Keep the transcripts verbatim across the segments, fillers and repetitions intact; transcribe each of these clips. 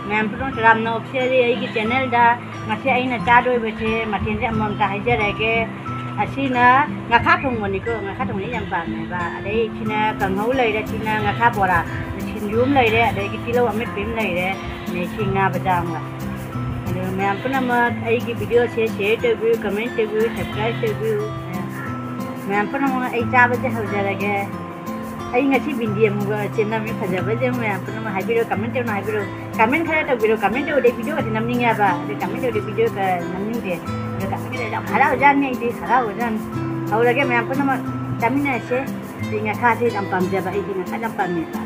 ꯃꯌꯥꯝ ꯄꯨꯝꯅꯃꯛ ꯇꯔꯥꯝꯅ ꯑꯣꯛꯆꯔꯤ ꯑꯩꯒꯤ ꯆꯦꯅꯦꯜꯗ꯫ ꯉꯁꯤ ꯑꯩꯅ ꯆꯥꯗꯣꯏꯕꯁꯦ ꯃꯊꯦꯜꯁꯦ ꯑꯃꯃꯝꯇ ꯍꯥꯏꯖꯔꯒꯦ꯫ ꯑꯁꯤꯅ ꯉꯥꯈꯥ ꯊꯣꯡꯕꯅꯤꯀꯣ, ꯉꯥꯈꯥ ꯊꯣꯡꯕꯁꯦ ꯌꯥꯝ ꯄꯥꯝꯃꯦꯕ꯫ ꯑꯗꯩ ꯁꯤꯅ ꯀꯥꯡꯍꯧ ꯂꯩꯔꯦ, ꯁꯤꯅ ꯉꯥꯈꯥ ꯕꯣꯔꯥ, ꯁꯤꯡꯖꯨ ꯑꯃ ꯂꯩꯔꯦ, ꯑꯗꯒꯤ ꯇꯤꯜꯍꯧ ꯑꯃꯦꯠꯄꯤ ꯑꯃ ꯂꯩꯔꯦ, ꯑꯗꯩ ꯁꯤ ꯉꯥ ꯕꯖꯥꯔ ꯑꯃꯒ꯫ ꯑꯗꯣ ꯃꯌꯥꯝ ꯄꯨꯝꯅꯃꯛ ꯑꯩꯒꯤ ꯚꯤꯗꯤꯑꯣꯁꯦ ꯁꯤꯌꯔ ꯇꯧꯕꯤꯌꯨ, ꯀꯃꯦꯟ ꯇꯧꯕꯤꯌꯨ, ꯁꯕꯁꯀ꯭ꯔꯥꯏꯕ ꯇꯧꯕꯤꯌꯨ꯫ ꯃꯌꯥꯝ ꯄꯨꯝꯅꯃꯛ ꯑꯩ ꯆꯥꯕꯁꯦ ꯍꯧꯖꯔꯒꯦ꯫ ꯑꯩ ꯉꯁꯤ ꯕꯤꯟꯗꯤ ꯑꯃꯨꯕ ꯆꯦꯟꯅꯕꯤ ꯐꯖꯕꯁꯦ ꯃꯌꯥꯝ ꯄꯨꯝꯅꯃꯛ ꯍꯥꯏꯕꯤꯔꯣ, ꯀꯃꯦꯟ ꯇꯧꯅ ꯍꯥꯏꯕꯤꯔꯣ꯫ ꯀꯃꯦꯟ ꯈꯔ ꯇꯧꯕꯤꯔꯣ, ꯀꯃꯦꯟ ꯇꯧꯗꯦ ꯚꯤꯗꯤꯑꯣꯒꯁꯦ ꯅꯝꯅꯤꯡꯉꯦꯕ꯫ ꯑꯗꯣ ꯀꯃꯦꯟ ꯇꯧꯗꯦ ꯚꯤꯗꯤꯑꯣꯒ ꯅꯝꯅꯤꯡꯗꯦ꯫ ꯑꯗꯣ ꯀꯃꯦꯟ ꯇꯧꯗꯦ ꯌꯥꯝ ꯍꯔꯥꯎꯖꯥꯠꯅꯤ, ꯑꯩꯗꯤ ꯍꯔꯥꯎꯕꯖꯥꯠꯅꯤ꯫ ꯍꯧꯔꯒꯦ ꯃꯌꯥꯝ ꯄꯨꯝꯅꯃꯛ ꯆꯥꯃꯤꯟꯅꯔꯁꯦ꯫ ꯑꯩ ꯉꯥꯈꯥꯁꯦ ꯌꯥꯝ ꯄꯥꯝꯖꯕ, ꯑꯩꯗꯤ ꯉꯥꯈꯥ ꯌꯥꯝ ꯄꯥꯝꯃꯦꯕ꯫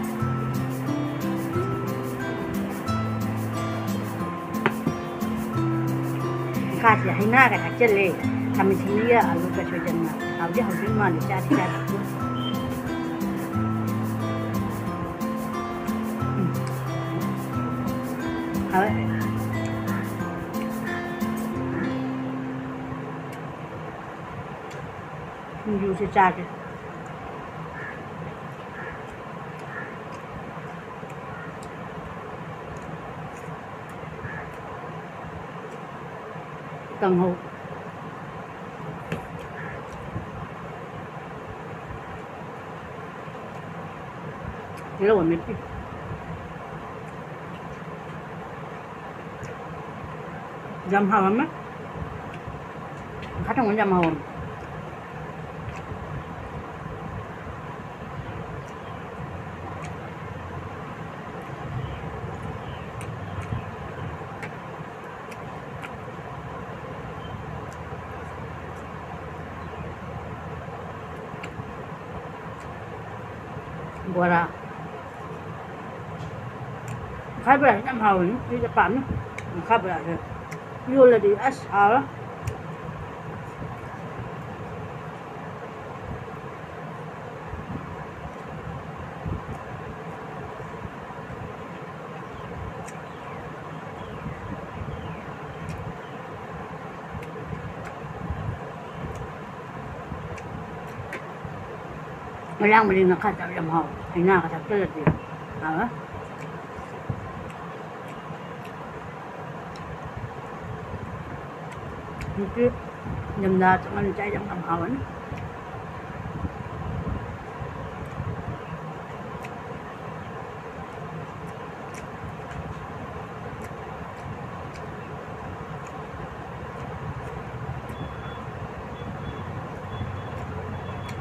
ꯉꯥꯈꯥꯁꯦ ꯍꯩꯅꯥꯒ ꯊꯥꯛꯆꯜꯂꯦ꯫ ꯈꯥꯃꯦꯟ ꯑꯁꯤꯟꯕꯤꯒ ꯑꯂꯨꯒ ꯁꯣꯏꯖꯟꯅ꯫ ꯍꯥꯎꯗꯤ ꯍꯥꯎꯗꯣꯏ ꯃꯥꯜꯂꯦ, ꯆꯥꯗꯤ ꯆꯥꯗ꯭ꯔꯤ꯫ ꯎꯝ꯫ ꯍꯥꯎꯋꯦ꯫ ꯁꯤꯡꯖꯨꯁꯦ ꯆꯥꯒꯦ꯫ ꯀꯥꯡꯍꯧ꯫ ꯇꯤꯜꯍꯧ ꯑꯃꯦꯠꯄꯤ꯫ ꯌꯥꯝ ꯍꯥꯎꯔꯝꯃꯦ꯫ ꯉꯥꯈꯥ ꯊꯣꯡꯕ ꯌꯥꯝ ꯍꯥꯎꯔꯝꯃꯦ꯫ ꯕꯣꯔꯥ꯫ ꯉꯥꯈꯥ ꯕꯣꯔꯥꯁꯤ ꯌꯥꯝ ꯍꯥꯎꯕꯅꯤ, ꯑꯩꯁꯨ ꯄꯥꯝꯃꯤ꯫ ꯉꯥꯈꯥ ꯕꯣꯔꯥꯁꯦ ꯏꯔꯣꯜꯂꯗꯤ ꯑꯁ ꯍꯥꯎꯔꯣꯏ꯫ ꯃꯌꯥꯡ ꯃꯔꯤ ꯉꯥꯈꯥ ꯆꯥꯕ ꯌꯥꯝ ꯍꯥꯎꯋꯦ꯫ ꯍꯩꯅꯥꯒ ꯊꯥꯛꯆꯜꯂꯗꯤ ꯍꯥꯎꯋꯦ꯫ ꯍꯧꯖꯤꯛꯇꯤ ꯏꯪꯊꯝꯊꯥ ꯆꯪꯉꯛꯑꯅꯤ, ꯆꯥꯛ ꯌꯥꯝ ꯌꯥꯝ ꯍꯥꯎꯔꯅꯤ꯫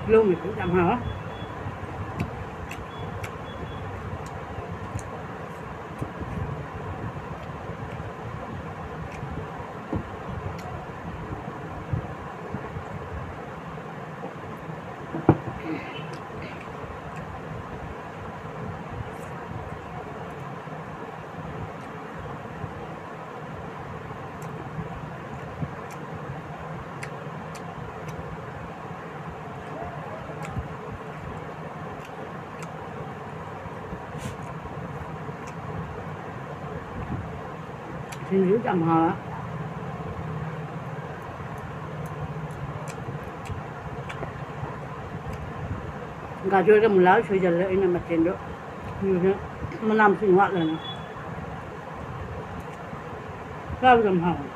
ꯂꯧ ꯃꯦꯠꯄꯁꯨ ꯌꯥꯝ ꯍꯥꯎꯋꯦ꯫ ꯁꯤꯡꯖꯨ ꯌꯥꯝ ꯍꯥꯎꯋꯦ꯫ ꯒꯥꯖꯔꯒ ꯃꯨꯂꯥꯒ ꯁꯣꯏꯖꯜꯂꯦ ꯑꯩꯅ ꯃꯊꯦꯜꯗꯣ꯫ ꯁꯤꯡꯖꯨꯁꯦ ꯃꯅꯥ ꯃꯁꯤꯡ ꯋꯥꯠꯂꯦꯅ꯫ ꯆꯥꯕ ꯌꯥꯝ ꯍꯥꯎꯋꯦ꯫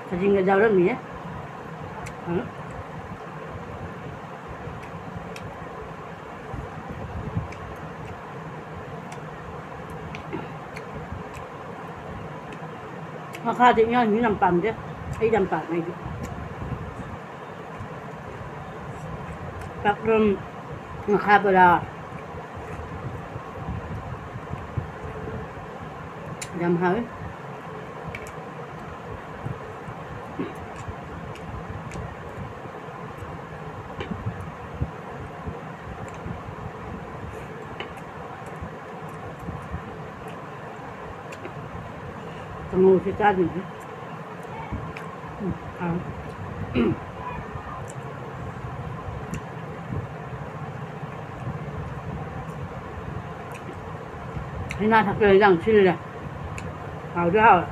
ꯈꯥꯖꯤꯡꯒ ꯌꯥꯎꯔꯝꯃꯤꯌꯦ꯫ ꯎꯝ꯫ ꯉꯥꯈꯥꯗꯤ ꯏꯟꯖꯥꯡ ꯃꯤ ꯌꯥꯝ ꯄꯥꯝꯗꯦ꯫ ꯑꯩ ꯌꯥꯝ ꯄꯥꯝꯃꯦ ꯑꯩꯗꯤ꯫ ꯄꯥꯛꯅꯝ, ꯉꯥꯈꯥ ꯕꯣꯔꯥ꯫ ꯌꯥꯝ ꯍꯥꯎꯋꯤ꯫ ꯀꯥꯡꯉꯧꯁꯦ ꯆꯥꯗꯣꯏꯅꯦ꯫ ꯎꯝ, ꯍꯥꯎꯋꯤ꯫ ꯍꯩꯅꯥ ꯊꯛꯄꯗ ꯌꯥꯝ ꯁꯤꯜꯂꯦ꯫ ꯍꯥꯎꯗꯤ ꯍꯥꯎꯋꯦ꯫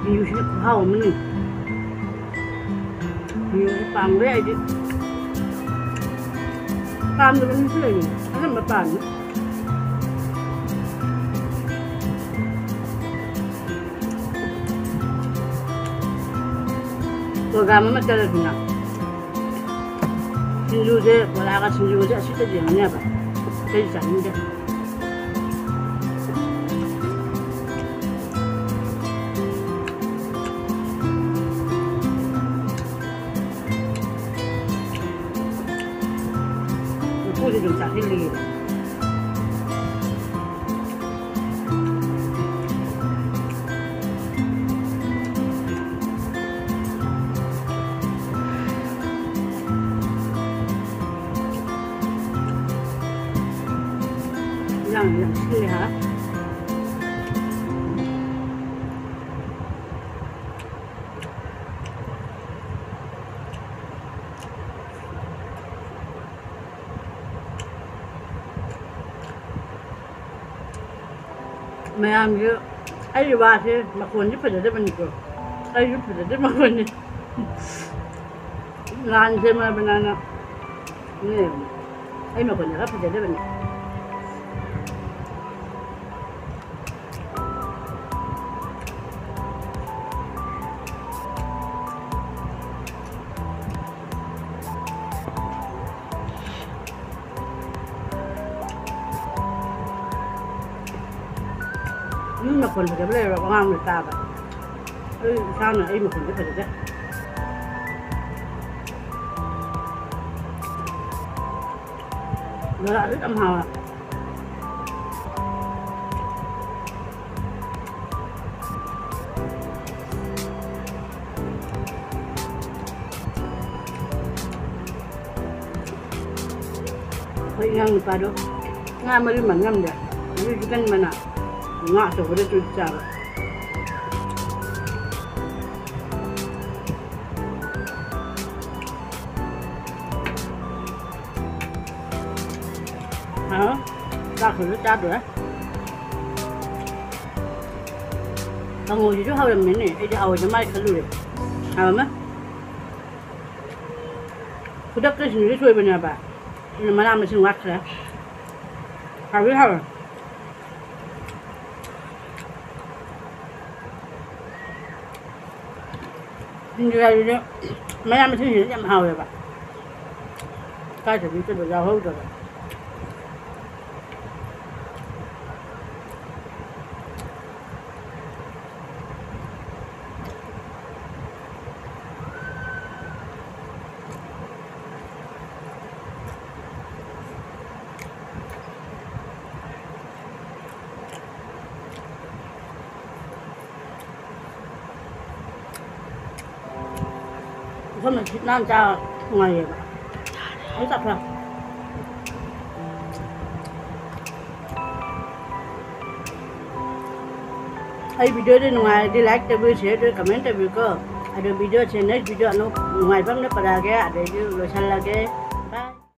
ꯁꯤꯡꯖꯨꯁꯤꯗꯤ ꯈꯨꯍꯥꯎ ꯑꯃꯅꯤ꯫ ꯁꯤꯡꯖꯨꯁꯤ ꯄꯥꯝꯗꯦ ꯑꯩꯗꯤ꯫ ꯄꯥꯝꯗꯕ ꯃꯤꯁꯨ ꯂꯩꯕꯅꯤ꯫ ꯑꯅꯝꯕ ꯄꯥꯝꯃꯤ꯫ ꯄ꯭ꯔꯣꯒ꯭ꯔꯥꯝ ꯑꯃ ꯆꯠꯂꯗꯤꯅ ꯁꯤꯡꯖꯨꯁꯦ, ꯕꯣꯔꯥꯒ ꯁꯤꯡꯖꯨꯒꯁꯦ ꯑꯁꯤꯗ ꯌꯦꯡꯉꯅꯦꯕ꯫ ꯑꯇꯩ ꯆꯥꯅꯤꯡꯗꯦ꯫ ꯃꯀꯨꯗꯤ ꯑꯗꯨꯝ ꯆꯥꯁꯤꯜꯂꯤ꯫ ꯌꯥꯝ ꯌꯥꯝ ꯁꯤꯜꯂꯦ ꯍꯥ꯫ ꯃꯌꯥꯝꯁꯨ ꯑꯩꯒꯤ ꯋꯥꯁꯦ ꯃꯈꯣꯟꯁꯦ ꯐꯖꯗꯕꯅꯤꯀꯣ꯫ ꯑꯩꯁꯨ ꯐꯖꯗꯦ ꯃꯈꯣꯟꯁꯦ꯫ ꯂꯥꯟ ꯁꯦꯝꯃꯕꯅꯤꯅ꯫ ꯎꯝ꯫ ꯑꯩ ꯃꯈꯣꯟꯁꯦ ꯈꯔ ꯐꯖꯗꯕꯅꯤ꯫ ꯃꯤ ꯃꯈꯣꯟ ꯐꯖꯕ ꯂꯩꯔꯕ ꯑꯉꯥꯡꯅ ꯇꯥꯕ꯫ ꯑꯩ ꯏꯁꯥꯅ ꯑꯩ ꯃꯈꯣꯟꯁꯦ ꯐꯖꯗꯦ꯫ ꯕꯣꯔꯥꯁꯨ ꯌꯥꯝ ꯍꯥꯎꯋꯦ꯫ ꯑꯩꯈꯣꯏ ꯏꯅꯥꯎ ꯅꯨꯄꯥꯗꯣ ꯉꯥ ꯃꯔꯨꯝ ꯃꯟ ꯉꯝꯗꯦ꯫ ꯑꯗꯨ ꯆꯤꯛꯀꯟ ꯃꯅꯥ ꯉꯥ ꯑꯆꯧꯕꯗ ꯆꯨꯞ ꯆꯥꯕ꯫ ꯍꯥꯎ, ꯆꯥꯛꯁꯨ ꯆꯥꯗꯣꯔꯦ꯫ ꯀꯥꯡꯉꯧꯁꯤꯁꯨ ꯍꯥꯎꯔꯝꯃꯤꯅꯦ꯫ ꯑꯩꯗꯤ ꯍꯥꯎꯔꯣꯏꯗ ꯃꯥꯜꯂꯦ ꯈꯜꯂꯨꯔꯦ꯫ ꯍꯥꯎꯔꯝꯃꯦ꯫ ꯈꯨꯗꯛꯇ ꯁꯤꯡꯖꯨꯗ ꯁꯣꯏꯕꯅꯦꯕ꯫ ꯑꯗꯨꯅ ꯃꯅꯥ ꯃꯁꯤꯡ ꯋꯥꯠꯈ꯭ꯔꯦ꯫ ꯍꯥꯎꯗꯤ ꯍꯥꯎꯋꯦ꯫ ꯁꯤꯡꯖꯨ ꯍꯥꯏꯁꯤꯗꯤ ꯃꯅꯥ ꯃꯁꯤꯡꯁꯤꯗꯤ ꯌꯥꯝ ꯍꯥꯎꯋꯦꯕ꯫ ꯀꯥꯏꯗꯕꯤ ꯆꯠꯂ ꯌꯥꯎꯍꯧꯗꯕ꯫ ꯁꯣꯝꯅ ꯁꯤꯠ ꯅꯥꯟ ꯆꯥ ꯅꯨꯡꯉꯥꯏꯌꯦꯕ꯫ ꯑꯩ ꯆꯥꯛ ꯈꯔ꯫ ꯑꯩ video ꯗꯨ ꯅꯨꯡꯉꯥꯏꯔꯗꯤ like ꯇꯧꯕꯤꯌꯨ, share ꯇꯧꯕꯤꯌꯨ, comment ꯇꯧꯕꯤꯌꯨꯀꯣ꯫ ꯑꯗꯣ video ꯁꯦ next video ꯑꯅꯧ ꯅꯨꯡꯉꯥꯏꯕ ꯑꯃꯅ ꯄꯨꯔꯛꯑꯒꯦ, ꯑꯗꯩꯗꯤ ꯂꯣꯏꯁꯜꯂꯒꯦ꯫